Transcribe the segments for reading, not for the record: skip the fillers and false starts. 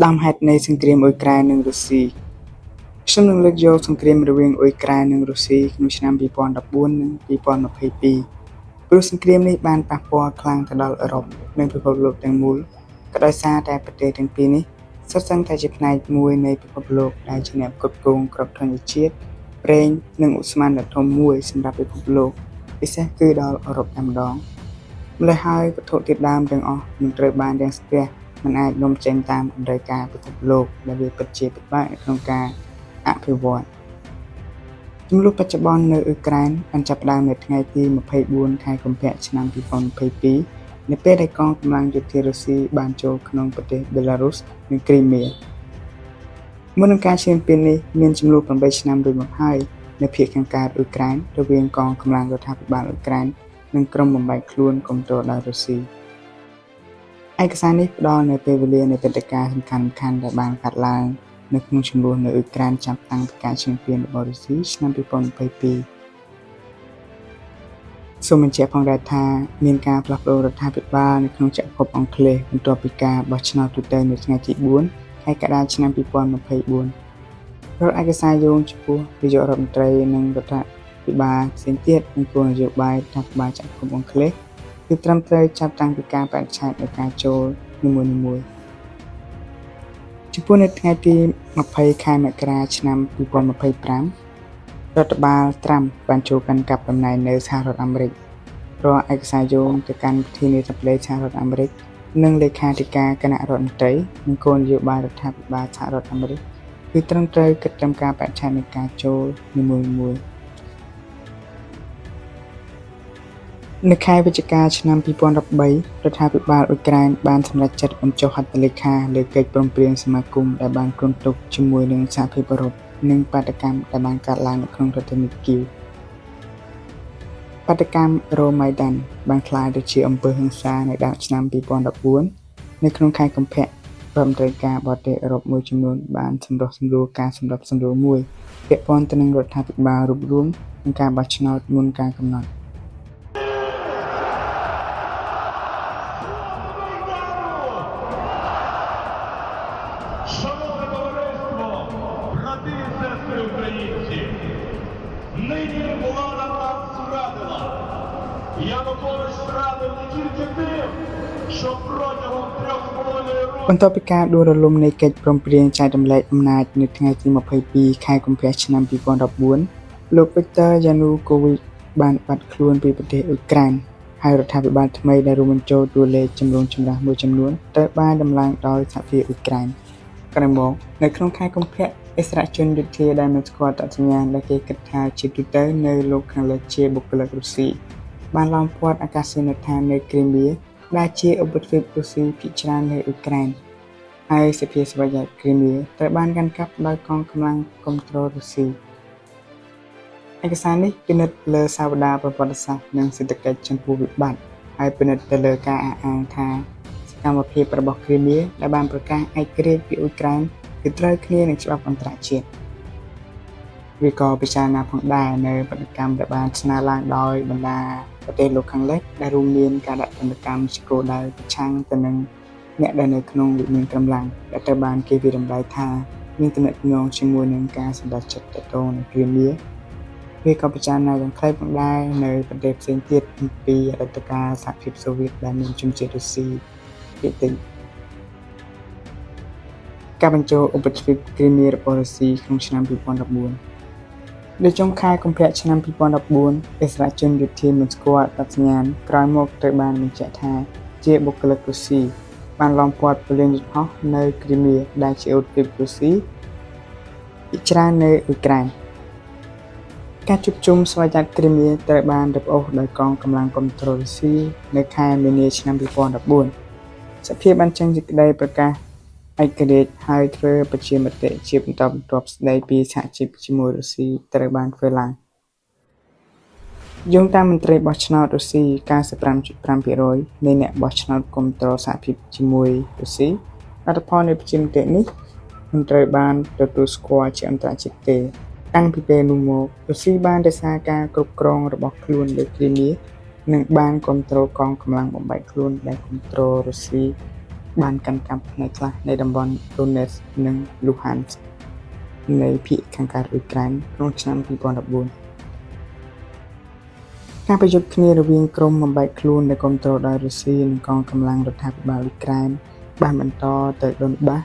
ដើមហេតុនៃសង្គ្រាមអ៊ុយក្រែននិងរុស្ស៊ីខ្ញុំនឹងលើកយកសង្គ្រាមរវាងអ៊ុយក្រែននិងរុស្ស៊ីក្នុងឆ្នាំ2014និង2022ព្រោះសង្គ្រាមនេះបានប៉ះពាល់ខ្លាំងទៅដល់អឺរ៉ុបនិងពិភពលោកទាំងមូលក៏ដោយសារតែប្រទេសទាំងពីរនេះសុទ្ធសឹងតែជាផ្នែកមួយនៃពិភពលោកដែលជាអ្នកផ្គត់ផ្គង់គ្រាប់ធញ្ញជាតិប្រេងនិងឧស្ម័នដ៏ធំមួយសម្រាប់ពិភពលោកពិសេសគឺដល់អឺរ៉ុបតែម្ដងម្ល៉េះហើយវត្ថុធាតុដើមទាំងអស់នឹងត្រូវបានរាំងស្ទះមិនអាចនាំចេញតាមតម្រូវការពិភពលោកដែលវាពិតជាពិបាកនៅក្នុងការអភិវឌ្ឍជម្លោះបច្ចុប្បន្ននៅអ៊ុយក្រែនបានចាប់ផ្ដើមនៅថ្ងៃទី24ខែកុម្ភៈឆ្នាំ2022នៅពេលដែលកងកម្លាំងយោធារុស្ស៊ីបានចូលក្នុងប្រទេសបេឡារុសនិងគ្រីមៀមុននឹងការឈ្លានពាននេះមានជម្លោះ8ឆ្នាំរួចមកហើយនៅភាគខាងកើតអ៊ុយក្រែនរវាងកងកម្លាំងរដ្ឋាភិបាលអ៊ុយក្រែននិងក្រុមបំបែកខ្លួនគាំទ្រដោយរុស្ស៊ីឯកសារនេះផ្ដល់នូវពេលវេលានៃព្រឹត្តិការណ៍សំខាន់ៗដែលបានកើតឡើងនៅក្នុងជម្លោះនៅអ៊ុយក្រែនចាប់តាំងពីការឈ្លានពានរបស់រុស្ស៊ីឆ្នាំ2022សូមបញ្ជាក់ផងដែរថាមានការផ្លាស់ប្ដូររដ្ឋាភិបាលនៅក្នុងចក្រភពអង់គ្លេសបន្ទាប់ពីការបោះឆ្នោតទូទៅនៅថ្ងៃទី4ខែកក្កដាឆ្នាំ2024រាល់ឯកសារយោងចំពោះនាយករដ្ឋមន្ត្រីនិងរដ្ឋាភិបាលផ្សេងទៀតនិងគោលនយោបាយរដ្ឋាភិបាលចក្រភពអង់គ្លេសគឺត្រឹមត្រូវចាប់តាំងពីការបរិច្ឆេទនៃការចូលនីមួយៗចំពោះនៅថ្ងៃទី20ខែមករាឆ្នាំ2025រដ្ឋបាលត្រាំបានចូលកាន់កាប់តំណែងនៅសហរដ្ឋអាមេរិករាល់ឯកសារយោងទៅកាន់ប្រធានាធិបតីសហរដ្ឋអាមេរិកនិងលេខាធិការគណៈរដ្ឋមន្ត្រីនិងគោលនយោបាយរដ្ឋាភិបាលសហរដ្ឋអាមេរិកគឺត្រឹមត្រូវគិតត្រឹមការបរិច្ឆេទនៃការចូលនីមួយៗនៅខែវិច្ឆិកាឆ្នាំ2013រដ្ឋាភិបាលអ៊ុយក្រែនបានសម្រេចចិត្តបញ្ចុះហត្ថលេខាលើកិច្ចព្រមព្រៀងសមាគមដែលបានគ្រោងទុកជាមួយនឹងសហភាពអឺរ៉ុបនិងបាតុកម្មដែលបានកើតឡើងនៅក្នុងរដ្ឋធានីគីវបាតុកម្មរ៉ូម៉ៃដានបានក្លាយទៅជាអំពើហិង្សានៅដើមឆ្នាំ2014នៅក្នុងខែកុម្ភៈរដ្ឋមន្ត្រីការបរទេសអឺរ៉ុបមួយចំនួនបានសម្រុះសម្រួលការសម្របសម្រួលមួយពាក់ព័ន្ធទៅនឹងរដ្ឋាភិបាលរួបរួមនិងការបោះឆ្នោតមុនការកំណត់ Шановне товариство, брати і сестри українці, нині влада нас зрадила. Янукович зрадив не тільки тим, що протягом 3,5 років បន្ទាប់ពីការដួលរលំនៃកិច្ចព្រមព្រៀងចែករំលែកអំណាចនៅថ្ងៃទី22ខែកុម្ភៈឆ្នាំ2014លោកវិកទ័រយ៉ានូកូវីចបានបាត់ខ្លួនពីប្រទេសអ៊ុយក្រែនហើយរដ្ឋាភិបាលថ្មីដែលរួមបញ្ចូលតួលេខចម្រូងចម្រាសមួយចំនួនត្រូវបានដំឡើងដោយសហភាពអ៊ុយក្រែនក្រោយមកនៅក្នុងខែកុម្ភៈឥស្សរជនយោធាដែលមិនស្គាល់អត្តសញ្ញាណដែលគេគិតថាជាទូទៅនៅលោកខាងលិចជាបុគ្គលិករុស្ស៊ីបានឡោមព័ទ្ធអាកាសយានដ្ឋាននៅគ្រីមៀដែលជាឧបទ្វីបរុស្ស៊ីភាគច្រើននៅអ៊ុយក្រែនហើយសភាស្វយ័តគ្រីមៀត្រូវបានកាន់កាប់ដោយកងកម្លាំងគាំទ្ររុស្ស៊ីឯកសារនេះពិនិត្យលើសាវតាប្រវត្តិសាស្ត្រនិងសេដ្ឋកិច្ចចំពោះវិបត្តិហើយពិនិត្យទៅលើការអះអាងថាសកម្មភាពរបស់គ្រីមៀដែលបានប្រកាសឯករាជ្យពីអ៊ុយក្រែនគឺត្រូវគ្នានឹងច្បាប់អន្តរជាតិវាក៏ពិចារណាផងដែរនៅប្រតិកម្មដែលបានស្នើឡើងដោយបណ្ដាប្រទេសលោកខាងលិចដែលរួមមានការដាក់ទណ្ឌកម្មជាគោលដៅប្រឆាំងទៅនឹងអ្នកដែលនៅក្នុងវិមានកម្លាំងដែលត្រូវបានគេវាយតម្លៃថាមានទំនាក់ទំនងជាមួយនឹងការសម្រេចចិត្តទាក់ទងនឹងគ្រីមៀវាក៏ពិចារណាយ៉ាងខ្លីផងដែរនៅប្រទេសផ្សេងទៀតអំពីអតីតកាលសហភាពសូវៀតដែលមានជនជាតិរុស្ស៊ីភាគតិចការបញ្ចូលឧបទ្វីបគ្រីមៀរបស់រុស្ស៊ីក្នុងឆ្នាំ2014នៅចុងខែកុម្ភៈឆ្នាំ2014ឥស្សរជនយោធាមិនស្គាល់អត្តសញ្ញាណក្រោយមកត្រូវបានបញ្ជាក់ថាជាបុគ្គលិករុស្ស៊ីបានឡោមព័ទ្ធព្រលានយន្តហោះនៅគ្រីមៀដែលជាឧបទ្វីបរុស្ស៊ីភាគច្រើននៅអ៊ុយក្រែនការជួបជុំស្វយ័តគ្រីមៀត្រូវបានរឹបអូសដោយកងកម្លាំងគាំទ្ររុស្ស៊ីនៅខែមីនាឆ្នាំ2014សភាបានចេញសេចក្តីប្រកាសឯករាជ្យហើយធ្វើប្រជាមតិជាបន្តបន្ទាប់ស្តីពីសហជីពជាមួយរុស្ស៊ីត្រូវបានធ្វើឡើងយោងតាមមន្ត្រីបោះឆ្នោតរុស្ស៊ី95.5%នៃអ្នកបោះឆ្នោតគាំទ្រសហភាពជាមួយរុស្ស៊ីលទ្ធផលនៃប្រជាមតិនេះមិនត្រូវបានទទួលស្គាល់ជាអន្តរជាតិទេតាំងពីពេលនោះមករុស្ស៊ីបានរក្សាការគ្រប់គ្រងរបស់ខ្លួនលើគ្រីមៀនិងបានគាំទ្រកងកម្លាំងបំបែកខ្លួនដែលគាំទ្ររុស្ស៊ី បានកាន់កាប់ផ្នែកខ្លះនៃតំបន់ Donetsk និង Luhansk នៃភាគខាងកើតអ៊ុយក្រែនក្នុងឆ្នាំ2014ការប្រយុទ្ធគ្នារវាងក្រុមបំបែកខ្លួនដែលគាំទ្រដោយរុស្ស៊ីនិងកងកម្លាំងរដ្ឋាភិបាលអ៊ុយក្រែនបានបន្តទៅដុនបាស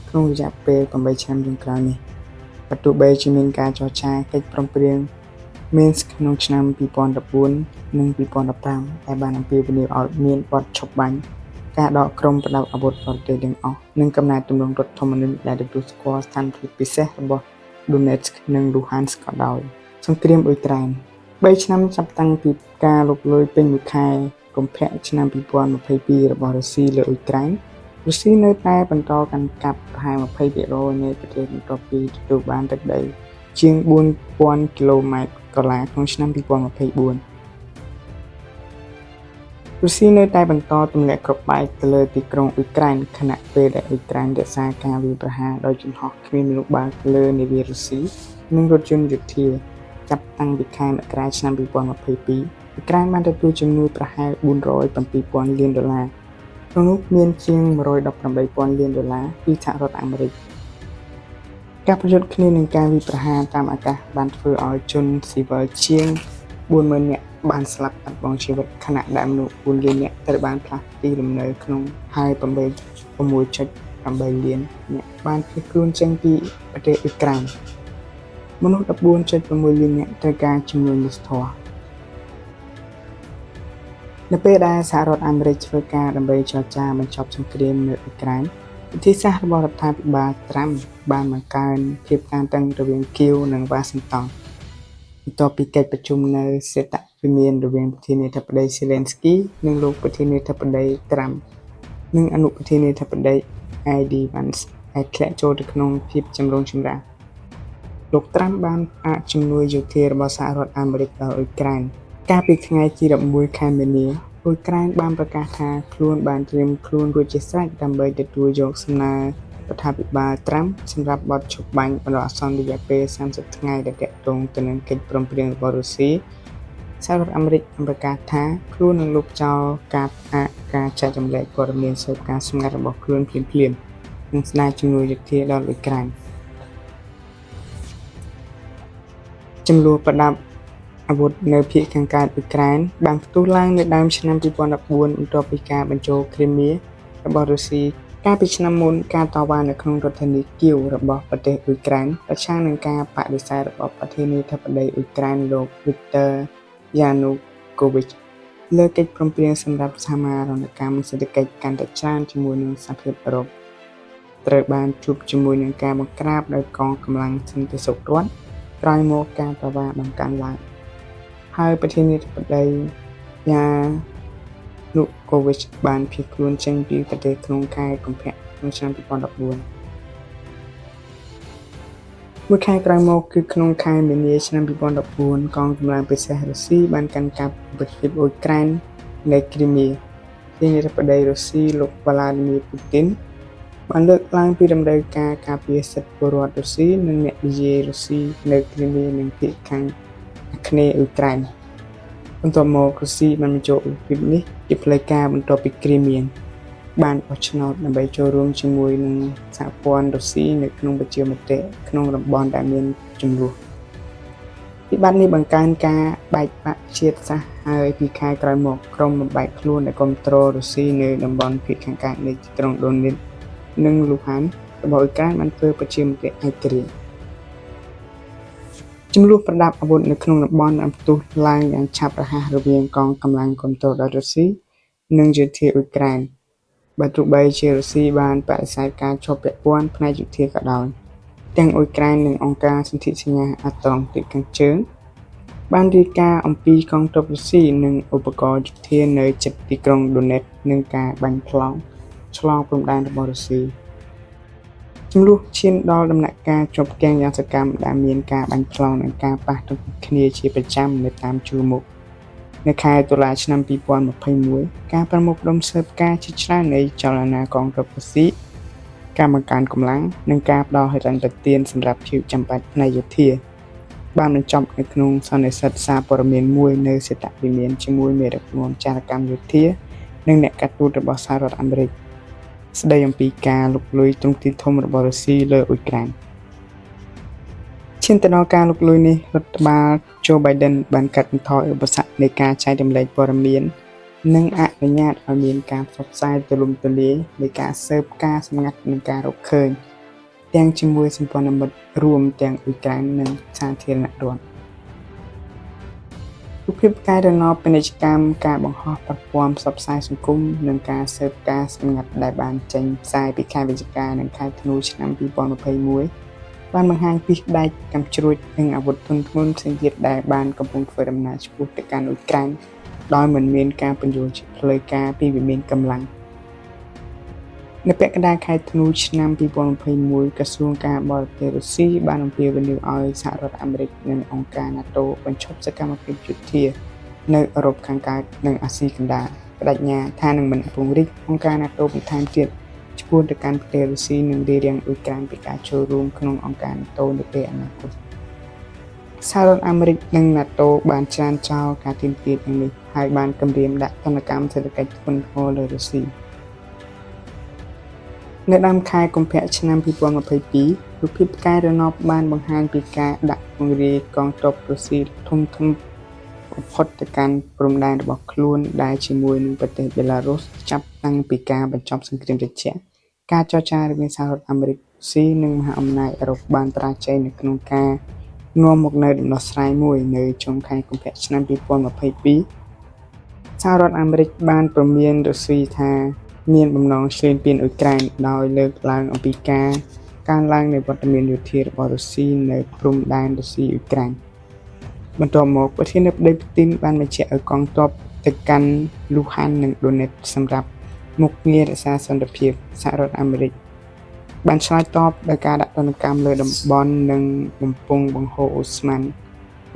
ក្នុងរយៈពេល8ឆ្នាំចុងក្រោយនេះបើទោះបីជាមានការចរចាកិច្ចព្រមព្រៀង Minsk ក្នុងឆ្នាំ2014និង2015ដែលបានអំពាវនាវឲ្យមានបទឈប់បាញ់ការដកក្រុមប្រដាប់អាវុធបរទេសទាំងអស់និងកំណែទម្រង់រដ្ឋធម្មនុញ្ញដែលទទួលស្គាល់ស្ថានភាពពិសេសរបស់ Donetsk និង Luhansk ក៏ដោយសង្គ្រាមអ៊ុយក្រែន3ឆ្នាំចាប់តាំងពីការលុកលុយពេញមួយខែកុម្ភៈឆ្នាំ2022របស់រុស្ស៊ីលើអ៊ុយក្រែនរុស្ស៊ីនៅតែបន្តកាន់កាប់ប្រហែល20%នៃប្រទេសបន្ទាប់ពីទទួលបានទឹកដីជាង4000គីឡូម៉ែត្រក្រឡាក្នុងឆ្នាំ2024រុស្ស៊ីនៅតែបន្តទម្លាក់គ្រាប់បែកទៅលើទីក្រុងអ៊ុយក្រែនខណៈពេលដែលអ៊ុយក្រែនរក្សាការវាយប្រហារដោយយន្តហោះគ្មានមនុស្សបើកលើនាវារុស្ស៊ីនិងរថយន្តយោធាចាប់តាំងពីខែមករាឆ្នាំ2022អ៊ុយក្រែនបានទទួលជំនួយប្រហែល407,000លានដុល្លារក្នុងនោះមានជាង118,000លានដុល្លារពីសហរដ្ឋអាមេរិកការប្រយុទ្ធគ្នានឹងការវាយប្រហារតាមអាកាសបានធ្វើឲ្យជនស៊ីវិលជាង40,000នាក់បានស្លាប់បាត់បង់ជីវិតខណៈដែលមនុស្ស4លាននាក់ត្រូវបានផ្លាស់ទីលំនៅក្នុងហើយ6.8លាននាក់បានភៀសខ្លួនចេញពីប្រទេសអ៊ុយក្រែនមនុស្ស14.6លាននាក់ត្រូវការជំនួយមនុស្សធម៌នៅពេលដែលសហរដ្ឋអាមេរិកធ្វើការដើម្បីចរចាបញ្ចប់សង្គ្រាមនៅអ៊ុយក្រែនវិធីសាស្ត្ររបស់រដ្ឋាភិបាលត្រាំបានបង្កើនភាពតានតឹងរវាងគៀវនិងវ៉ាស៊ីនតោនបន្ទាប់ពីកិច្ចប្រជុំនៅសេតវិមានរវាងប្រធានាធិបតីសេលេនស្គីនិងលោកប្រធានាធិបតីត្រាំនិងអនុប្រធានាធិបតី JD Vance ដែលធ្លាក់ចូលទៅក្នុងភាពចម្រូងចម្រាសលោកត្រាំបានផ្អាកជំនួយយោធារបស់សហរដ្ឋអាមេរិកដល់អ៊ុយក្រែនកាលពីថ្ងៃទី11ខែមីនាអ៊ុយក្រែនបានប្រកាសថាខ្លួនបានត្រៀមខ្លួនរួចជាស្រេចដើម្បីទទួលយកសំណើរដ្ឋាភិបាលត្រាំសម្រាប់បទឈប់បាញ់បណ្ដោះអាសន្នរយៈពេល30ថ្ងៃដែលទាក់ទងទៅនឹងកិច្ចព្រមព្រៀងរបស់រុស្ស៊ីសហរដ្ឋអាមេរិកបានប្រកាសថាខ្លួននឹងលុបចោលការផ្អាកការចែករំលែកព័ត៌មានស៊ើបការណ៍សម្ងាត់របស់ខ្លួនភ្លាមៗនិងស្ដារជំនួយយោធាដល់អ៊ុយក្រែនចំនួនប្រដាប់អាវុធនៅភាគខាងកើតអ៊ុយក្រែនបានផ្ទុះឡើងនៅដើមឆ្នាំ2014បន្ទាប់ពីការបញ្ចូលគ្រីមៀរបស់រុស្ស៊ីកាលពីឆ្នាំមុនការតវ៉ានៅក្នុងរដ្ឋធានីគៀវរបស់ប្រទេសអ៊ុយក្រែនប្រឆាំងនឹងការបដិសេធរបស់ប្រធានាធិបតីអ៊ុយក្រែនលោកវីកទ័រយ៉ានូកូវីចលើកិច្ចព្រមព្រៀងសម្រាប់សមាហរណកម្មសេដ្ឋកិច្ចកាន់តែច្រើនជាមួយនឹងសហភាពអឺរ៉ុបត្រូវបានជួបជាមួយនឹងការបង្ក្រាបដោយកងកម្លាំងសន្តិសុខរដ្ឋក្រោយមកការតវ៉ាបានកើនឡើងហើយប្រធានាធិបតីយ៉ានូកូវីចបានភៀសខ្លួនចេញពីប្រទេសក្នុងខែកុម្ភៈក្នុងឆ្នាំ2014មួយខែក្រោយមកគឺក្នុងខែមីនាឆ្នាំ2014កងកម្លាំងពិសេសរុស្ស៊ីបានកាន់កាប់ប្រទេសអ៊ុយក្រែននៃគ្រីមៀប្រធានាធិបតីរុស្ស៊ីលោកវ្លាឌីមៀពូទីនបានលើកឡើងពីតម្រូវការការពារសិទ្ធិពលរដ្ឋរុស្ស៊ីនិងអ្នកនិយាយរុស្ស៊ីនៅគ្រីមៀនិងភាគខាងអាគ្នេយ៍អ៊ុយក្រែនបន្ទាប់មករុស្ស៊ីបានបញ្ចូលទ្វីបនេះជាផ្លូវការបន្ទាប់ពីគ្រីមៀបានបោះឆ្នោតដើម្បីចូលរួមជាមួយនឹងសហព័ន្ធរុស្ស៊ីនៅក្នុងប្រជាមតិក្នុងតំបន់ដែលមានជម្លោះវិបត្តិនេះបង្កើនការបែកបាក់ជាតិសាសន៍ហើយពីខែក្រោយមកក្រុមបំបែកខ្លួនដែលគាំទ្ររុស្ស៊ីនៅតំបន់ភាគខាងកើតនៃទីក្រុងដូនេតនិងលូហានរបស់អ៊ុយក្រែនបានធ្វើប្រជាមតិឯករាជ្យជម្លោះប្រដាប់អាវុធនៅក្នុងតំបន់បានផ្ទុះឡើងយ៉ាងឆាប់រហ័សរវាងកងកម្លាំងគាំទ្រដោយរុស្ស៊ីនិងយោធាអ៊ុយក្រែនបើទោះបីជារុស្ស៊ីបានបដិសេធការជាប់ពាក់ព័ន្ធផ្នែកយោធាក៏ដោយទាំងអ៊ុយក្រែននិងអង្គការសន្ធិសញ្ញាអាត្លង់តិកខាងជើងបានរាយការណ៍អំពីកងទ័ពរុស្ស៊ីនិងឧបករណ៍យោធានៅជិតទីក្រុងដូនេតនិងការបាញ់ប្លង់ឆ្លងព្រំដែនរបស់រុស្ស៊ីជម្លោះឈានដល់ដំណាក់កាលជាប់គាំងយ៉ាងសកម្មដែលមានការបាញ់ប្លង់និងការប៉ះទង្គិចគ្នាជាប្រចាំនៅតាមជួរមុខនៅខែតុលាឆ្នាំ2021ការប្រមូលផ្ដុំស៊ើបការណ៍ជាច្រើននៃចលនាកងទ័ពរុស្ស៊ីការបង្កើនកម្លាំងនិងការផ្ដល់ហិរញ្ញប្បទានសម្រាប់ភាពចាំបាច់ផ្នែកយោធាបានបញ្ចប់នៅក្នុងសន្និសីទសារព័ត៌មានមួយនៅសេតវិមានជាមួយមេដឹកនាំចារកម្មយោធានិងអ្នកការទូតរបស់សហរដ្ឋអាមេរិក។ ស្តីអំពីការលុកលុយទ្រង់ទ្រាយធំរបស់រុស្ស៊ីលើអ៊ុយក្រែនឈានទៅដល់ការលុកលុយនេះរដ្ឋបាលโจ Biden បានកាត់បន្ថយឧបសគ្គនៃការចែករំលែកព័ត៌មាននិងអនុញ្ញាតឲ្យមានការផ្សព្វផ្សាយទូលំទូលាយនៃការស៊ើបការណ៍សម្ងាត់និងការរកឃើញទាំងជាមួយសម្ព័ន្ធមិត្តរួមទាំងអ៊ុយក្រែននិងសាធារណរដ្ឋរូបភាពផ្កាយរណបពាណិជ្ជកម្មការបង្ហោះប្រព័ន្ធផ្សព្វផ្សាយសង្គមនិងការស៊ើបការណ៍សម្ងាត់ដែលបានចេញផ្សាយពីខែវិច្ឆិកានិងខែធ្នូឆ្នាំ2021បានបង្ហាញពីដែកកាំជ្រួចនិងអាវុធធុនធ្ងន់ផ្សេងទៀតដែលបានកំពុងធ្វើដំណើរឆ្ពោះទៅកាន់អ៊ុយក្រែនដោយមិនមានការពន្យល់ជាផ្លូវការពីវិមានកម្លាំងនៅពាក់កណ្ដាលខែធ្នូឆ្នាំ2021ក្រសួងការបរទេសរុស្ស៊ីបានអំពាវនាវឲ្យសហរដ្ឋអាមេរិកនិងអង្គការ NATO បញ្ឈប់សកម្មភាពយោធានៅអឺរ៉ុបខាងកើតនិងអាស៊ីកណ្ដាលប្តេជ្ញាថានឹងមិនពង្រីកអង្គការ NATO បន្ថែមទៀតឆ្ពោះទៅកាន់ប្រទេសរុស្ស៊ីនិងរារាំងអ៊ុយក្រែនពីការចូលរួមក្នុងអង្គការ NATO នាពេលអនាគតសហរដ្ឋអាមេរិកនិង NATO បានច្រានចោលការទាមទារទាំងនេះហើយបានគំរាមដាក់ទណ្ឌកម្មសេដ្ឋកិច្ចធ្ងន់ធ្ងរលើរុស្ស៊ីនៅដើមខែកុម្ភៈឆ្នាំ2022រូបភាពផ្កាយរណបបានបង្ហាញពីការដាក់ពង្រាយកងទ័ពរុស្ស៊ីធំធំបំផុតទៅកាន់ព្រំដែនរបស់ខ្លួនដែលជាមួយនឹងប្រទេសបេឡារុសចាប់តាំងពីការបញ្ចប់សង្គ្រាមត្រជាក់ការចរចារវាងសហរដ្ឋអាមេរិករុស្ស៊ីនិងមហាអំណាចអឺរ៉ុបបានបរាជ័យនៅក្នុងការនាំមកនូវដំណោះស្រាយមួយនៅចុងខែកុម្ភៈឆ្នាំ2022សហរដ្ឋអាមេរិកបានព្រមានរុស្ស៊ីថាមានបំណងឈ្លានពានអ៊ុយក្រែនដោយលើកឡើងអំពីការកើនឡើងនៃវត្តមានយោធារបស់រុស្ស៊ីនៅព្រំដែនរុស្ស៊ីអ៊ុយក្រែនបន្ទាប់មកប្រធានាធិបតីពូទីនបានបញ្ជាក់ឲ្យកងទ័ពទៅកាន់លូហាននិងដូនេតសម្រាប់មុខងាររក្សាសន្តិភាពសហរដ្ឋអាមេរិកបានឆ្លើយតបដោយការដាក់ទណ្ឌកម្មលើតំបន់និងបំពង់បង្ហូរអូស្មန်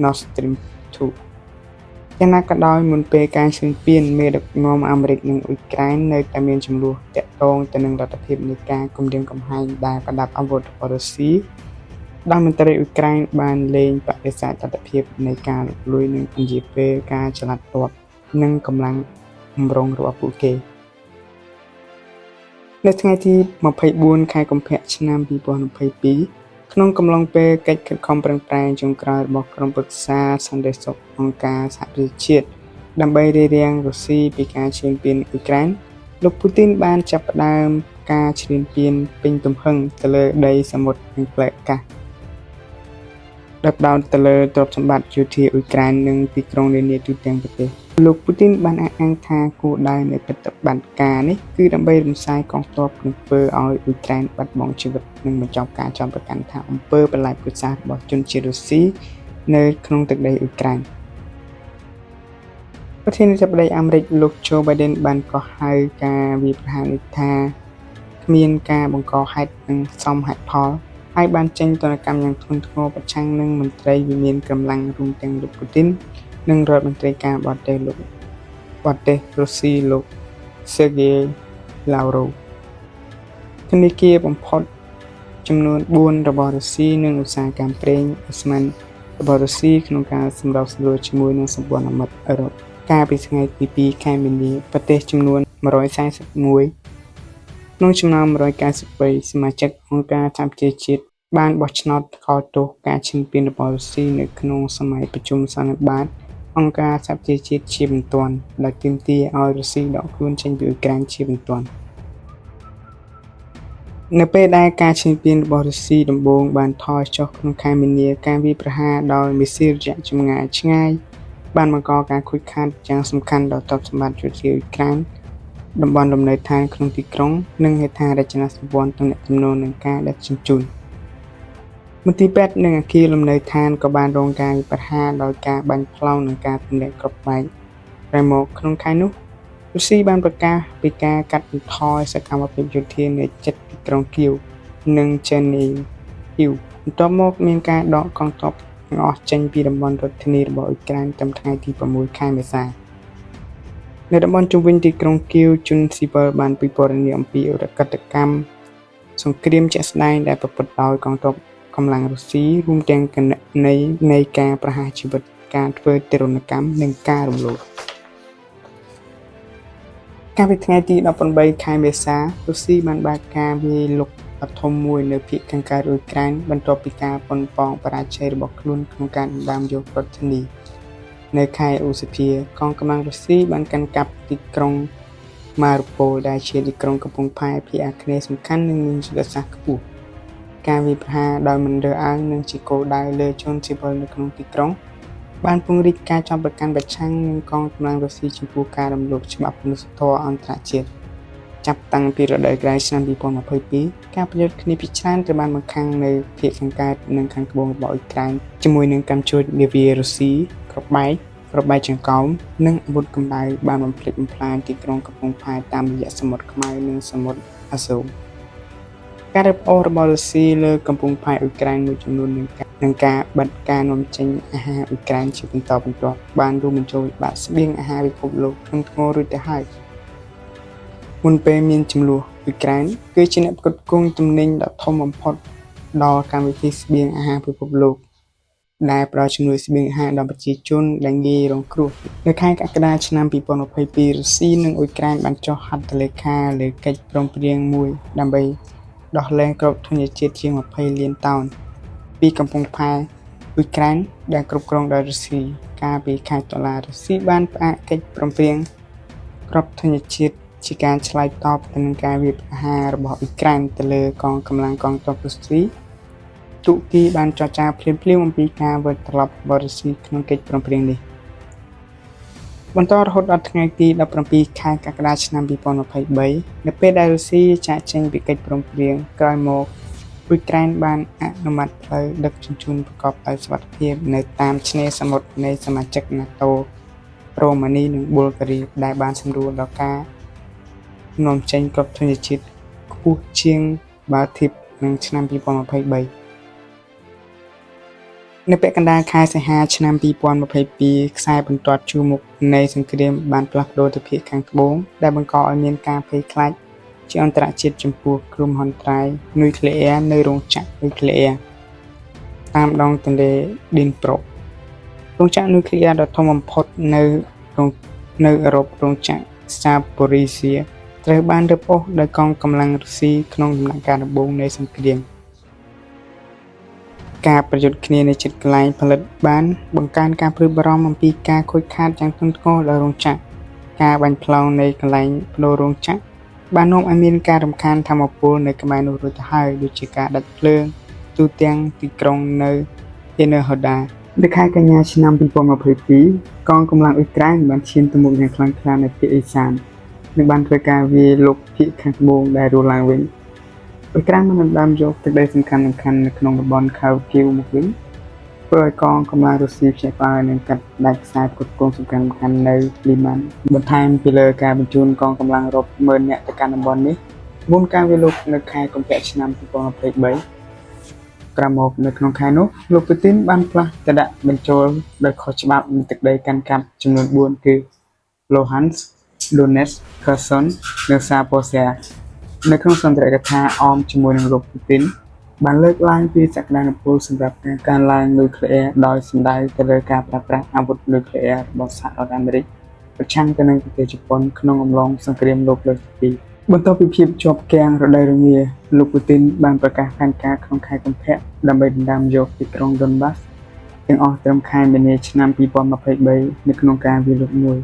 Nord Stream 2យ៉ាងណាក៏ដោយមុនពេលការឈ្លានពានមេដឹកនាំអាមេរិកនិងអ៊ុយក្រែននៅតែមានជម្លោះទាក់ទងទៅនឹងលទ្ធភាពនៃការគំរាមកំហែងដែលប្រដាប់អាវុធរបស់រុស្ស៊ីដោយមន្ត្រីអ៊ុយក្រែនបានលែងបដិសេធលទ្ធភាពនៃការលុកលុយនិងពន្យារពេលការចល័តទ័ពនិងកម្លាំងបម្រុងរបស់ពួកគេនៅថ្ងៃទី24ខែកុម្ភៈឆ្នាំ2022ក្នុងកំឡុងពេលកិច្ចខិតខំប្រឹងប្រែងចុងក្រោយរបស់ក្រុមប្រឹក្សាសន្តិសុខអង្គការសហប្រជាជាតិដើម្បីរារាំងរុស្ស៊ីពីការឈ្លានពានអ៊ុយក្រែនលោកពូទីនបានចាប់ផ្ដើមការឈ្លានពានពេញទំហឹងទៅលើដីសមុទ្រនិងផ្លូវអាកាសដោយផ្ដោតទៅលើទ្រព្យសម្បត្តិយោធាអ៊ុយក្រែននិងទីក្រុងនានាទូទាំងប្រទេសលោកពូទីនបានអះអាងថាគោលដៅនៃប្រតិបត្តិការនេះគឺដើម្បីរំសាយកងទ័ពនិងធ្វើឲ្យអ៊ុយក្រែនបាត់បង់ជីវិតនិងបញ្ចប់ការចោទប្រកាន់ថាអំពើប្រល័យពូជសាសន៍របស់ជនជាតិរុស្ស៊ីនៅក្នុងទឹកដីអ៊ុយក្រែនប្រធានាធិបតីអាមេរិកលោក Joe Biden បានកោះហៅការវាយប្រហារនេះថាគ្មានការបង្កហេតុនិងសមហេតុផលហើយបានចេញទណ្ឌកម្មយ៉ាងធ្ងន់ធ្ងរប្រឆាំងនឹងមន្ត្រីវិមានកម្លាំងរួមទាំងលោកពូទីននិងរដ្ឋមន្ត្រីការបរទេសលោកបរទេសរុស្ស៊ីលោក Sergei Lavrov ធនាគារបំផុតចំនួន4របស់រុស្ស៊ីនិងឧស្សាហកម្មប្រេងអូស្មန်របស់រុស្ស៊ីក្នុងការសម្របសម្រួលជាមួយនឹងសម្ព័ន្ធមិត្តអឺរ៉ុបកាលពីថ្ងៃទី2ខែមីនាប្រទេសចំនួន141ក្នុងចំណោម193សមាជិកអង្គការសហប្រជាជាតិបានបោះឆ្នោតថ្កោលទោសការឈ្លានពានរបស់រុស្ស៊ីនៅក្នុងសម័យប្រជុំសន្និបាតអង្គការសហប្រជាជាតិជាបន្ទាន់ដោយទាមទារឲ្យរុស្ស៊ីដកខ្លួនចេញពីអ៊ុយក្រែនជាបន្ទាន់នៅពេលដែលការឈ្លានពានរបស់រុស្ស៊ីដំបូងបានថយចុះក្នុងខែមីនាការវាយប្រហារដោយមីស៊ីលរយៈចម្ងាយឆ្ងាយបានបង្កការខូចខាតយ៉ាងសំខាន់ដល់ទ្រព្យសម្បត្តិយោធាអ៊ុយក្រែនតំបន់លំនៅឋានក្នុងទីក្រុងនិងហេដ្ឋារចនាសម្ព័ន្ធទំនាក់ទំនងនិងការដឹកជញ្ជូនមន្ទីរពេទ្យនិងអគារលំនៅឋានក៏បានរងការវាយប្រហារដោយការបាញ់ផ្លោងនិងការទម្លាក់គ្រាប់បែកក្រោយមកក្នុងខែនោះរុស្ស៊ីបានប្រកាសពីការកាត់បន្ថយសកម្មភាពយោធានៅជិតទីក្រុងគៀវនិងជេនីហ៊ីវបន្ទាប់មកមានការដកកងទ័ពទាំងអស់ចេញពីតំបន់រដ្ឋធានីរបស់អ៊ុយក្រែនត្រឹមថ្ងៃទី6ខែមេសានៅតំបន់ជុំវិញទីក្រុងគៀវជនស៊ីវិលបានពិពណ៌នាអំពីឧក្រិដ្ឋកម្មសង្គ្រាមជាក់ស្ដែងដែលប្រព្រឹត្តដោយកងទ័ពកម្លាំងរុស្ស៊ីរួមទាំងគណនីនៃការប្រហារជីវិតការធ្វើទារុណកម្មនិងការរំលោភ កាលពីថ្ងៃទី18ខែមេសារុស្ស៊ីបានបើកការវាយលុកដ៏ធំមួយនៅភាគខាងកើតអ៊ុយក្រែនបន្ទាប់ពីការប៉ុនប៉ងបរាជ័យរបស់ខ្លួនក្នុងការដណ្ដើមយករដ្ឋធានីនៅខែឧសភាកងកម្លាំងរុស្ស៊ីបានកាន់កាប់ទីក្រុងម៉ារូប៉ូលដែលជាទីក្រុងកំពង់ផែភាគអាគ្នេយ៍សំខាន់និងមានយុទ្ធសាស្ត្រខ្ពស់ការវាយប្រហារដោយមិនរើសអើងនិងជាគោលដៅលើជនស៊ីវិលនៅក្នុងទីក្រុងបានពង្រីកការចោទប្រកាន់ប្រឆាំងនឹងកងកម្លាំងរុស្ស៊ីចំពោះការរំលោភច្បាប់មនុស្សធម៌អន្តរជាតិចាប់តាំងពីរដូវក្ដៅឆ្នាំ2022ការប្រយុទ្ធគ្នាភាគច្រើនត្រូវបានបង្ខាំងនៅភាគខាងកើតនិងខាងត្បូងរបស់អ៊ុយក្រែនជាមួយនឹងកាំជ្រួចនាវារុស្ស៊ីគ្រាប់បែកគ្រាប់បែកចង្កោមនិងអាវុធកម្ដៅបានបំផ្លិចបំផ្លាញទីក្រុងកំពង់ផែតាមរយៈសមុទ្រខ្មៅនិងសមុទ្រអាសូវការរឹបអូសរបស់រុស្ស៊ីលើកំពង់ផែអ៊ុយក្រែនមួយចំនួននិងការបិទការនាំចេញអាហារអ៊ុយក្រែនជាបន្តបន្ទាប់បានរួមបញ្ចូលវិបត្តិស្បៀងអាហារពិភពលោកធ្ងន់ធ្ងររួចទៅហើយមុនពេលមានជម្លោះអ៊ុយក្រែនគឺជាអ្នកផ្គត់ផ្គង់ទំនិញដ៏ធំបំផុតដល់កម្មវិធីស្បៀងអាហារពិភពលោកដែលផ្ដល់ជំនួយស្បៀងអាហារដល់ប្រជាជនដែលងាយរងគ្រោះនៅខែកក្កដាឆ្នាំ2022រុស្ស៊ីនិងអ៊ុយក្រែនបានចុះហត្ថលេខាលើកិច្ចព្រមព្រៀងមួយដើម្បីដោះលែងគ្រាប់ធញ្ញជាតិជាង20លានតោនពីកំពង់ផែអ៊ុយក្រែនដែលគ្រប់គ្រងដោយរុស្ស៊ីកាលពីខែតុលារុស្ស៊ីបានផ្អាកកិច្ចព្រមព្រៀងគ្រាប់ធញ្ញជាតិជាការឆ្លើយតបទៅនឹងការវាយប្រហាររបស់អ៊ុយក្រែនទៅលើកងកម្លាំងកងទ័ពរុស្ស៊ីទូគីបានចរចាភ្លាមៗអំពីការវិលត្រឡប់របស់រុស្ស៊ីក្នុងកិច្ចព្រមព្រៀងនេះបន្តរហូតដល់ថ្ងៃទី17ខែកក្កដាឆ្នាំ2023នៅពេលដែលរុស្ស៊ីចាកចេញពីកិច្ចព្រមព្រៀងក្រោយមកអ៊ុយក្រែនបានអនុម័តផ្លូវដឹកជញ្ជូនប្រកបដោយសុវត្ថិភាពនៅតាមឆ្នេរសមុទ្រនៃសមាជិក NATO រូម៉ានីនិងប៊ុលហ្គារីដែលបានសម្រួលដល់ការនាំចេញគ្រាប់ធញ្ញជាតិខ្ពស់ជាងបើធៀបនឹងឆ្នាំ2023នៅពាក់កណ្ដាលខែសីហាឆ្នាំ2022ខ្សែបន្ទាត់ជួរមុខនៃសង្គ្រាមបានផ្លាស់ប្ដូរទៅភាគខាងត្បូងដែលបង្កឲ្យមានការភ័យខ្លាចជាអន្តរជាតិចំពោះគ្រោះមហន្តរាយនុយក្លេអ៊ែរនៅរោងចក្រនុយក្លេអ៊ែរតាមដងទន្លេឌីនប្រូរោងចក្រនុយក្លេអ៊ែរដ៏ធំបំផុតនៅនៅអឺរ៉ុបរោងចក្រសាប៉ូរីសៀត្រូវបានរឹបអូសដោយកងកម្លាំងរុស្ស៊ីក្នុងដំណាក់កាលដំបូងនៃសង្គ្រាមការប្រយុទ្ធគ្នានៅជិតកន្លែងផលិតបានបង្កើនការព្រួយបារម្ភអំពីការខូចខាតយ៉ាងធ្ងន់ធ្ងរដល់រោងចក្រការបាញ់ផ្លោងនៃកន្លែងប្ដូររោងចក្របាននាំឲ្យមានការរំខានថាមពលនៅក្បែរនោះរួចទៅហើយដូចជាការដាច់ភ្លើងទូទាំងទីក្រុងនៅអេនឺហូដានៅខែកញ្ញាឆ្នាំ2022កងកម្លាំងអ៊ុយក្រែនបានឈានទៅមុខយ៉ាងខ្លាំងក្លានៅភាគឦសាននិងបានធ្វើការវាយលុកភាគខាងត្បូងដែលរស់ឡើងវិញអ៊ុយក្រែនបានដណ្ដើមយកទឹកដីសំខាន់ៗនៅក្នុងតំបន់ខៅគីវមកវិញធ្វើឲ្យកងកម្លាំងរុស្ស៊ីភ្ញាក់ផ្អើលនិងកាត់ផ្ដាច់ខ្សែផ្គត់ផ្គង់សំខាន់ៗនៅលីម៉ាន់បន្ថែមពីលើការបញ្ជូនកងកម្លាំងរាប់ម៉ឺននាក់ទៅកាន់តំបន់នេះមុនការវាយលុកនៅខែកុម្ភៈឆ្នាំ2023ក្រោយមកនៅក្នុងខែនោះលោកពូទីនបានផ្លាស់ទៅដាក់បញ្ចូលដោយខុសច្បាប់នៃទឹកដីកាន់កាប់ចំនួន4គឺ Luhansk, Donetsk, Kherson និង Zaporizhzhia នៅក្នុងសន្ទរកថាអមជាមួយនឹងលោកពូទីនបានលើកឡើងពីសក្តានុពលសម្រាប់ការកើនឡើងនុយក្លេអ៊ែរដោយសំដៅទៅលើការប្រើប្រាស់អាវុធនុយក្លេអ៊ែររបស់សហរដ្ឋអាមេរិកប្រឆាំងទៅនឹងប្រទេសជប៉ុនក្នុងអំឡុងសង្គ្រាមលោកលើកទី2បន្ទាប់ពីភាពជាប់គាំងរដូវរងាលោកពូទីនបានប្រកាសផែនការក្នុងខែកុម្ភៈដើម្បីដណ្ដើមយកទីក្រុងដុនបាសទាំងអស់ត្រឹមខែមីនាឆ្នាំ2023នៅក្នុងការវាយលុកមួយ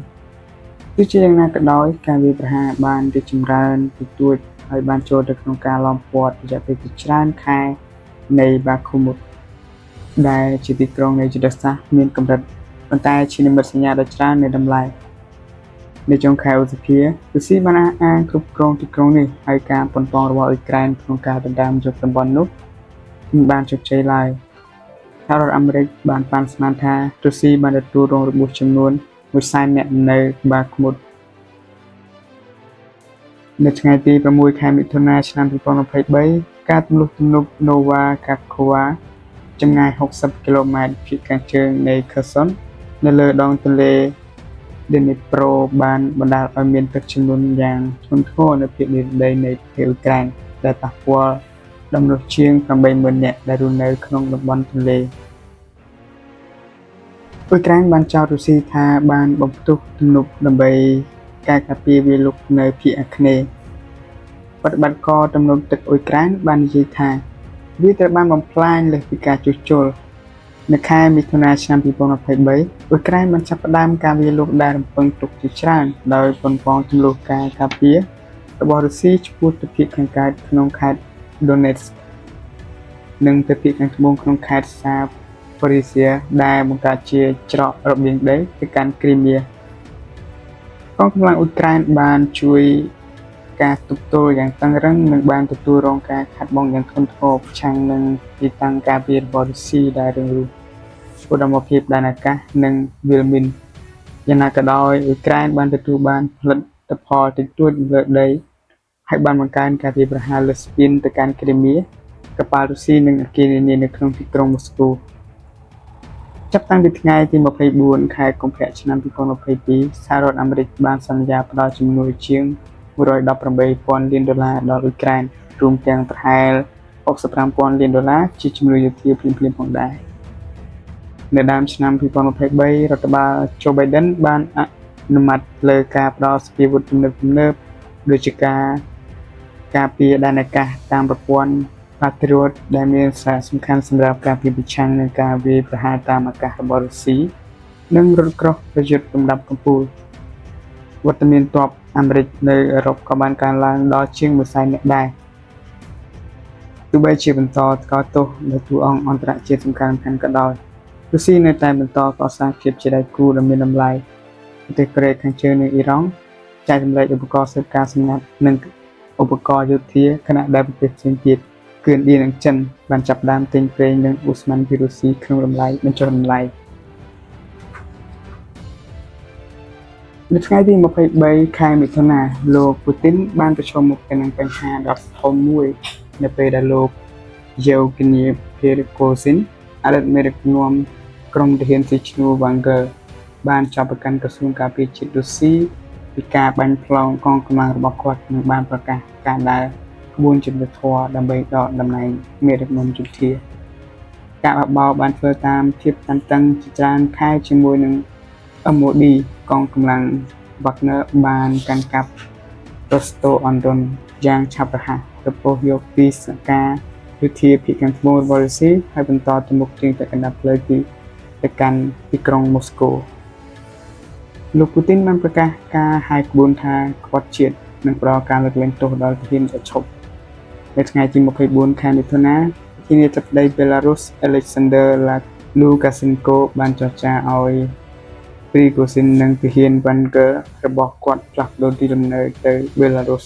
ទោះជាយ៉ាងណាក៏ដោយការវាយប្រហារបានរីកចម្រើនតិចតួចហើយបានចូលទៅក្នុងការឡោមព័ទ្ធរយៈពេលជាច្រើនខែនៃបាខូមុតដែលជាទីក្រុងនៃយុទ្ធសាស្ត្រមានកម្រិតប៉ុន្តែជានិមិត្តសញ្ញាដ៏ច្រើននៃតម្លៃនៅចុងខែឧសភារុស្ស៊ីបានអះអាងគ្រប់គ្រងទីក្រុងនេះហើយការប៉ុនប៉ងរបស់អ៊ុយក្រែនក្នុងការដណ្ដើមយកតំបន់នោះមិនបានជោគជ័យឡើយសហរដ្ឋអាមេរិកបានប៉ាន់ស្មានថារុស្ស៊ីបានទទួលរងរបួសចំនួន1សែននាក់នៅបាខមុតនៅថ្ងៃទី6ខែមិថុនាឆ្នាំ2023ការទម្លុះទំនប់ Nova Kakhovka ចម្ងាយ60គីឡូម៉ែត្រភាគខាងជើងនៃ Kherson នៅលើដងទន្លេ Dnipro បានបណ្ដាលឲ្យមានទឹកជំនន់យ៉ាងធ្ងន់ធ្ងរនៅភាគនិរតីនៃប្រទេសអ៊ុយក្រែនដែលប៉ះពាល់ដល់មនុស្សជាង80,000នាក់ដែលរស់នៅក្នុងតំបន់ទន្លេអ៊ុយក្រែនបានចោទរុស្ស៊ីថាបានបំផ្ទុះទំនប់ដើម្បី ការការពារវាយលុកនៅភាគអាគ្នេយ៍ប្រតិបត្តិការទំនប់ទឹកអ៊ុយក្រែនបាននិយាយថាវាត្រូវបានបំផ្លាញលើសពីការជួសជុលនៅខែមិថុនាឆ្នាំ2023អ៊ុយក្រែនបានចាប់ផ្ដើមការវាយលុកដែលរំពឹងទុកជាច្រើនដោយប៉ុនប៉ងទម្លុះការការពាររបស់រុស្ស៊ីឆ្ពោះទៅភាគខាងកើតក្នុងខេត្ត Donetsk និងទៅភាគខាងត្បូងក្នុងខេត្តសាប៉ូរីសៀដែលបង្កើតជាច្រករបៀងដីទៅកាន់គ្រីមៀកងកម្លាំងអ៊ុយក្រែនបានជួយការទប់ទល់យ៉ាងតឹងរ៉ឹងនិងបានទទួលរងការខាតបង់យ៉ាងធ្ងន់ធ្ងរប្រឆាំងនឹងទីតាំងការពាររបស់រុស្ស៊ីដែលរឹងរូសឧត្តមភាពដែនអាកាសនិងវាលមីនយ៉ាងណាក៏ដោយអ៊ុយក្រែនបានទទួលបានផលិតផលតិចតួចលើដីហើយបានបង្កើនការវាយប្រហារលើស្ពានទៅកាន់គ្រីមៀកប៉ាល់រុស្ស៊ីនិងអគារនានានៅក្នុងទីក្រុងមូស្គូចាប់តាំងពីថ្ងៃទី24ខែកុម្ភៈឆ្នាំ2022សហរដ្ឋអាមេរិកបានសន្យាផ្ដល់ជំនួយជាង118,000លានដុល្លារដល់អ៊ុយក្រែនរួមទាំងប្រហែល65,000លានដុល្លារជាជំនួយយោធាភ្លាមៗផងដែរនៅដើមឆ្នាំ2023រដ្ឋបាល Joe Biden បានអនុម័តលើការផ្ដល់សព្វាវុធទំនើបៗដូចជាការការពារដែនអាកាសតាមប្រព័ន្ធ Patriot ដែលមានសារៈសំខាន់សម្រាប់ការពារប្រឆាំងនឹងការវាយប្រហារតាមអាកាសរបស់រុស្ស៊ីនិងរថក្រោះប្រយុទ្ធលំដាប់កំពូលវត្តមានទ័ពអាមេរិកនៅអឺរ៉ុបក៏បានកើនឡើងដល់ជាង1សែននាក់ដែរទោះបីជាបន្តថ្កោលទោសដោយតួអង្គអន្តរជាតិសំខាន់ៗក៏ដោយរុស្ស៊ីនៅតែបន្តកសាងភាពជាដៃគូដ៏មានតម្លៃប្រទេសកូរ៉េខាងជើងនិងអ៊ីរ៉ង់ចែករំលែកឧបករណ៍ស៊ើបការណ៍សម្ងាត់និងឧបករណ៍យោធាខណៈដែលប្រទេសផ្សេងទៀតគឺឥណ្ឌានិងចិនបានចាប់ផ្ដើមទិញប្រេងនិងឧស្ម័នពីរុស្ស៊ីក្នុងតម្លៃបញ្ចុះតម្លៃនៅថ្ងៃទី23ខែមិថុនាលោកពូទីនបានប្រឈមមុខទៅនឹងបញ្ហាដ៏ធំមួយនៅពេលដែលលោកយេវហ្គីនី ភេរីកូស៊ីនអតីតមេដឹកនាំក្រុមទាហានស៊ីឈ្នួល Wagner បានចោទប្រកាន់ក្រសួងការពារជាតិរុស្ស៊ីពីការបាញ់ប្លង់កងកម្លាំងរបស់គាត់និងបានប្រកាសការដើរក្បួនយុត្តិធម៌ដើម្បីដកតំណែងមេដឹកនាំយោធាការបះបោរបានធ្វើតាមភាពតានតឹងជាច្រើនខែជាមួយនឹង MOD កងកម្លាំង Wagner បានកាន់កាប់ Rostov-on-Don យ៉ាងឆាប់រហ័សរំពោះយកទីស្នាក់ការយោធាភាគខាងត្បូងរបស់រុស្ស៊ីហើយបន្តទៅមុខជាងពាក់កណ្ដាលផ្លូវទីទៅកាន់ទីក្រុងមូស្គូលោកពូទីនបានប្រកាសការហែក្បួនថាក្បត់ជាតិនិងផ្ដល់ការលើកលែងទោសដល់ទាហានឥតឈប់នៅថ្ងៃទី24ខែមិថុនាប្រធានាធិបតីបេឡារុស Alexander Lukashenko បានចរចាឲ្យព្រីកូស៊ីននិងទាហាន Wagner របស់គាត់ផ្លាស់ប្ដូរទីលំនៅទៅបេឡារុស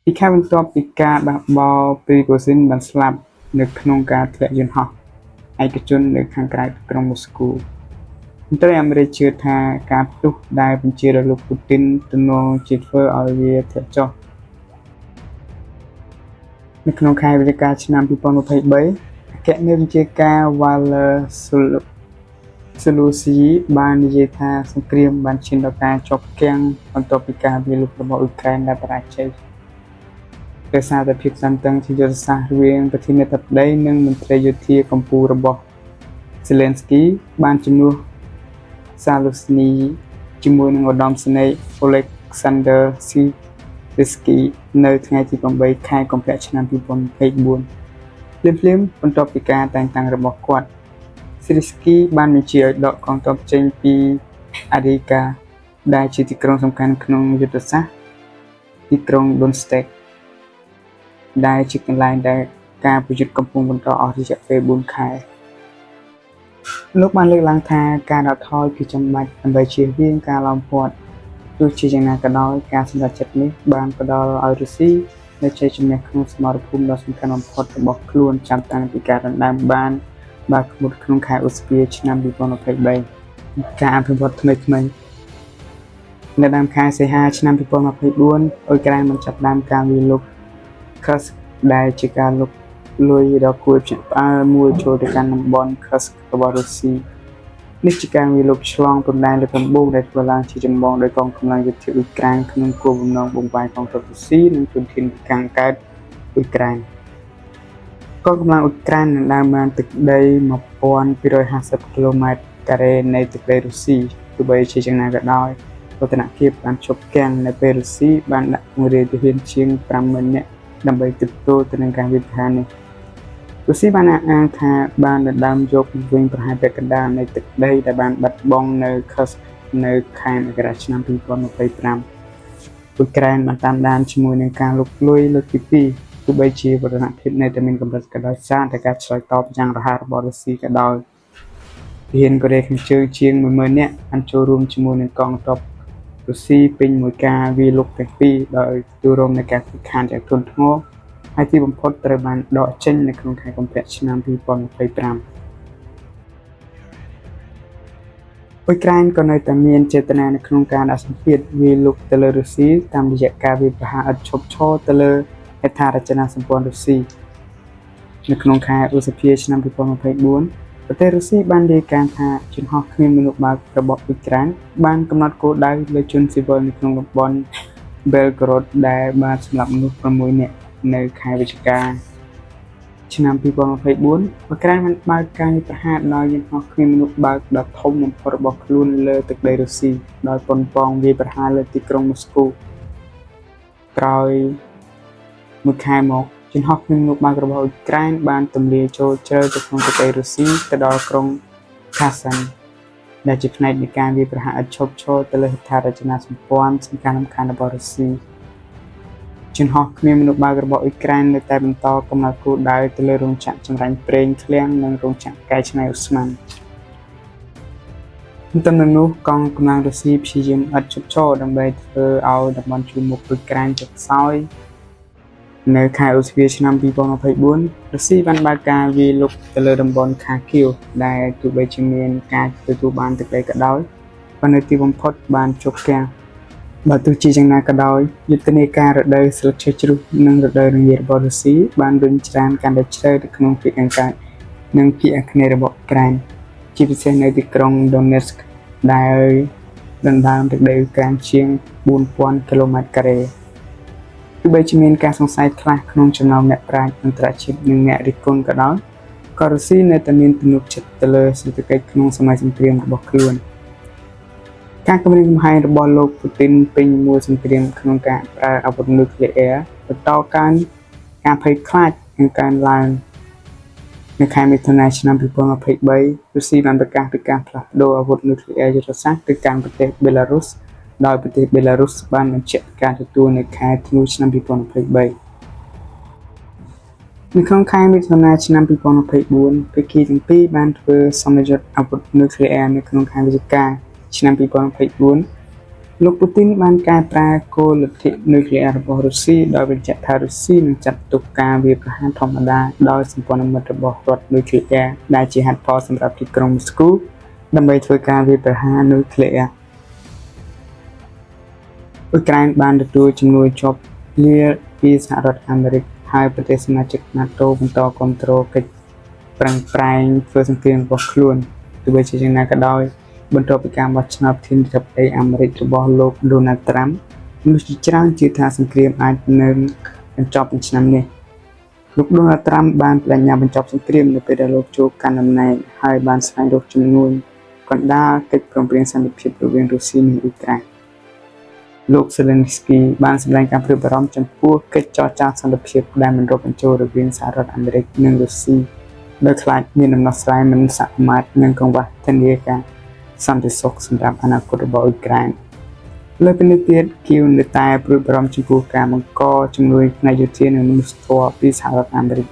ពីខែបន្ទាប់ពីការបះបោរព្រីកូស៊ីនបានស្លាប់នៅក្នុងការធ្លាក់យន្តហោះឯកជននៅខាងក្រៅទីក្រុងមូស្គូមន្ត្រីអាមេរិកជឿថាការផ្ទុះដែលបញ្ជាដោយលោកពូទីនទំនងជាធ្វើឲ្យវាធ្លាក់ចុះនៅក្នុងខែវិច្ឆិកាឆ្នាំ2023អគ្គមេបញ្ជាការ Valery Zaluzhny បាននិយាយថាសង្គ្រាមបានឈានដល់ការជាប់គាំងបន្ទាប់ពីការវាយលុករបស់អ៊ុយក្រែនដែលបរាជ័យដោយសារតែភាពតានតឹងជាយុទ្ធសាស្ត្ររវាងប្រធានាធិបតីនិងមន្ត្រីយោធាកំពូលរបស់ Zelensky បានជំនួស Zaluzhny ជាមួយនឹងឧត្តមសេនីយ៍ Oleksandr Syrskyi នៅថ្ងៃទី8ខែកុម្ភៈឆ្នាំ2024ភ្លាមៗបន្ទាប់ពីការតែងតាំងរបស់គាត់ Syrskyi បានបញ្ជាឲ្យដកកងទ័ពចេញពី Avdiivka ដែលជាទីក្រុងសំខាន់ក្នុងយុទ្ធសាស្ត្រទីក្រុង Donetsk ដែលជាកន្លែងដែលការប្រយុទ្ធកំពុងបន្តអស់រយៈពេល4ខែលោកបានលើកឡើងថាការដកថយគឺចាំបាច់ដើម្បីជៀសវាងការឡោមព័ទ្ធទោះជាយ៉ាងណាក៏ដោយការសម្រេចចិត្តនេះបានផ្ដល់ឲ្យរុស្ស៊ីនូវជ័យជំនះក្នុងសមរភូមិដ៏សំខាន់បំផុតរបស់ខ្លួនចាប់តាំងពីការដណ្ដើមបានបាខ្មុតក្នុងខែឧសភាឆ្នាំ2023ការអភិវឌ្ឍថ្មីៗនៅដើមខែសីហាឆ្នាំ2024អ៊ុយក្រែនបានចាប់ផ្ដើមការវាយលុក Kursk ដែលជាការលុកលុយដ៏គួរឲ្យភ្ញាក់ផ្អើលមួយចូលទៅកាន់តំបន់ Kursk របស់រុស្ស៊ីនេះជាការវាយលុកឆ្លងព្រំដែនលើកដំបូងដែលធ្វើឡើងជាចម្បងដោយកងកម្លាំងយោធាអ៊ុយក្រែនក្នុងគោលបំណងបង្វែរកងទ័ពរុស្ស៊ីនិងធនធានខាងកើតអ៊ុយក្រែនកងកម្លាំងអ៊ុយក្រែននឹងដើមបានទឹកដី1250គីឡូម៉ែត្រការ៉េនៃទឹកដីរុស្ស៊ីទោះបីជាយ៉ាងណាក៏ដោយ សីតុណ្ហភាពបានឈប់គាំងនៅពេលរុស្ស៊ីបានដាក់ពង្រាយទាហានជាង50,000នាក់ដើម្បីទប់ទល់ទៅនឹងការវាយប្រហារនេះរុស្ស៊ីបានអះអាងថាបានដណ្ដើមយកមកវិញប្រហែលពាក់កណ្ដាលនៃទឹកដីដែលបានបាត់បង់នៅ Kursk នៅខែមករាឆ្នាំ2025អ៊ុយក្រែនបានតាមដានជាមួយនឹងការលុកលុយលើកទី2ទោះបីជាវឌ្ឍនភាពនៅតែមានកម្រិតក៏ដោយសារតែការឆ្លើយតបយ៉ាងរហ័សរបស់រុស្ស៊ីក៏ដោយទាហានកូរ៉េខាងជើងជាង10,000នាក់បានចូលរួមជាមួយនឹងកងទ័ពរុស្ស៊ីពេញមួយការវាយលុកទាំងពីរដោយទទួលរងនូវការខូចខាតយ៉ាងធ្ងន់ធ្ងរហើយទីបំផុតត្រូវបានដកចេញនៅក្នុងខែកុម្ភៈឆ្នាំ2025អ៊ុយក្រែនក៏នៅតែមានចេតនានៅក្នុងការដាក់សម្ពាធវាយលុកទៅលើរុស្ស៊ីតាមរយៈការវាយប្រហារឥតឈប់ឈរទៅលើហេដ្ឋារចនាសម្ព័ន្ធរុស្ស៊ីនៅក្នុងខែឧសភាឆ្នាំ2024ប្រទេសរុស្ស៊ីបានរាយការណ៍ថាយន្តហោះគ្មានមនុស្សបើករបស់អ៊ុយក្រែនបានកំណត់គោលដៅលើជនស៊ីវិលនៅក្នុងតំបន់ Belgorod ដែលបានសម្លាប់មនុស្ស6នាក់នៅខែវិច្ឆិកាឆ្នាំ2024អ៊ុយក្រែនបានបើកការវាយប្រហារដោយយន្តហោះគ្មានមនុស្សបើកដ៏ធំបំផុតរបស់ខ្លួនលើទឹកដីរុស្ស៊ីដោយប៉ុនប៉ងវាយប្រហារលើទីក្រុងមូស្គូក្រោយមួយខែមកយន្តហោះគ្មានមនុស្សបើករបស់អ៊ុយក្រែនបានទម្លាយចូលជ្រៅទៅក្នុងទឹកដីរុស្ស៊ីទៅដល់ក្រុងខាសាន់ដែលជាផ្នែកនៃការវាយប្រហារឥតឈប់ឈរទៅលើហេដ្ឋារចនាសម្ព័ន្ធសំខាន់ៗរបស់រុស្ស៊ីយន្តហោះគ្មានមនុស្សបើករបស់អ៊ុយក្រែននៅតែបន្តកំណត់គោលដៅទៅលើរោងចក្រចម្រាញ់ប្រេងឃ្លាំងនិងរោងចក្រកែច្នៃឧស្ម័នទន្ទឹមនឹងនោះកងកម្លាំងរុស្ស៊ីព្យាយាមឥតឈប់ឈរដើម្បីធ្វើឲ្យតំបន់ជួរមុខអ៊ុយក្រែនចុះខ្សោយនៅខែឧសភាឆ្នាំ2024រុស្ស៊ីបានបើកការវាយលុកទៅលើតំបន់ខាគៀវដែលទោះបីជាមានការទទួលបានទឹកដីក៏ដោយប៉ុន្តែនៅទីបំផុតបានជោគគាំងបើទោះជាយ៉ាងណាក៏ដោយយុទ្ធនាការរដូវស្លឹកឈើជ្រុះនិងរដូវរងារបស់រុស្ស៊ីបានរុញច្រានកាន់តែជ្រៅទៅក្នុងភាគខាងកើតនិងភាគអាគ្នេយ៍របស់អ៊ុយក្រែនជាពិសេសនៅទីក្រុង Donetsk ដែលដណ្ដើមទឹកដីអ៊ុយក្រែនជាង4000គីឡូម៉ែត្រការ៉េទោះបីជាមានការសង្ស័យខ្លះក្នុងចំណោមអ្នកប្រាជ្ញអន្តរជាតិនិងអ្នករិះគន់ក៏ដោយក៏រុស្ស៊ីនៅតែមានទំនុកចិត្តទៅលើសេដ្ឋកិច្ចក្នុងសម័យសង្គ្រាមរបស់ខ្លួនការគំរាមកំហែងរបស់លោកពូទីនពេញមួយសង្គ្រាមក្នុងការប្រើអាវុធនុយក្លេអ៊ែរបន្តកើនការភ័យខ្លាចនឹងកើនឡើងនៅខែមិថុនាឆ្នាំ2023រុស្ស៊ីបានប្រកាសពីការផ្លាស់ប្ដូរអាវុធនុយក្លេអ៊ែរយុទ្ធសាស្ត្រទៅកាន់ប្រទេសបេឡារុសដោយប្រទេសបេឡារុសបានបញ្ជាក់ការទទួលនៅខែធ្នូឆ្នាំ2023នៅក្នុងខែមិថុនាឆ្នាំ2024ភាគីទាំងពីរបានធ្វើសមយុទ្ធអាវុធនុយក្លេអ៊ែរនៅក្នុងខែវិច្ឆិកាឆ្នាំ2024លោកពូទីនបានកែប្រែគោលលទ្ធិនុយក្លេអ៊ែររបស់រុស្ស៊ីដោយបញ្ជាក់ថារុស្ស៊ីនឹងចាត់ទុកការវាយប្រហារធម្មតាដោយសម្ព័ន្ធមិត្តរបស់រដ្ឋនុយក្លេអ៊ែរដែលជាហេតុផលសម្រាប់ទីក្រុងមូស្គូដើម្បីធ្វើការវាយប្រហារនុយក្លេអ៊ែរអ៊ុយក្រែនបានទទួលជំនួយជាប់លាពីសហរដ្ឋអាមេរិកហើយប្រទេសសមាជិក NATO បន្តគាំទ្រកិច្ចប្រឹងប្រែងធ្វើសង្គ្រាមរបស់ខ្លួនទោះបីជាយ៉ាងណាក៏ដោយបន្ទាប់ពីការបោះឆ្នោតប្រធានាធិបតីអាមេរិករបស់លោកដូណាល់ត្រាំមនុស្សជាច្រើនជឿថាសង្គ្រាមអាចនឹងបញ្ចប់នៅឆ្នាំនេះលោកដូណាល់ត្រាំបានប្តេជ្ញាបញ្ចប់សង្គ្រាមនៅពេលដែលលោកចូលកាន់តំណែងហើយបានស្វែងរកជំនួយកណ្ដាលកិច្ចព្រមព្រៀងសន្តិភាពរវាងរុស្ស៊ីនិងអ៊ុយក្រែនលោកសេលេនស្គីបានសម្ដែងការព្រួយបារម្ភចំពោះកិច្ចចរចាសន្តិភាពដែលមិនរាប់បញ្ចូលរវាងសហរដ្ឋអាមេរិកនិងរុស្ស៊ីដោយខ្លាចមានដំណោះស្រាយមិនសមាមាត្រនិងកង្វះធានាការសន្តិសុខសម្រាប់អនាគតរបស់អ៊ុយក្រែនលើពីនេះទៀតគៀវនៅតែព្រួយបារម្ភចំពោះការបង្កជំនួយផ្នែកយោធានិងមនុស្សធម៌ពីសហរដ្ឋអាមេរិក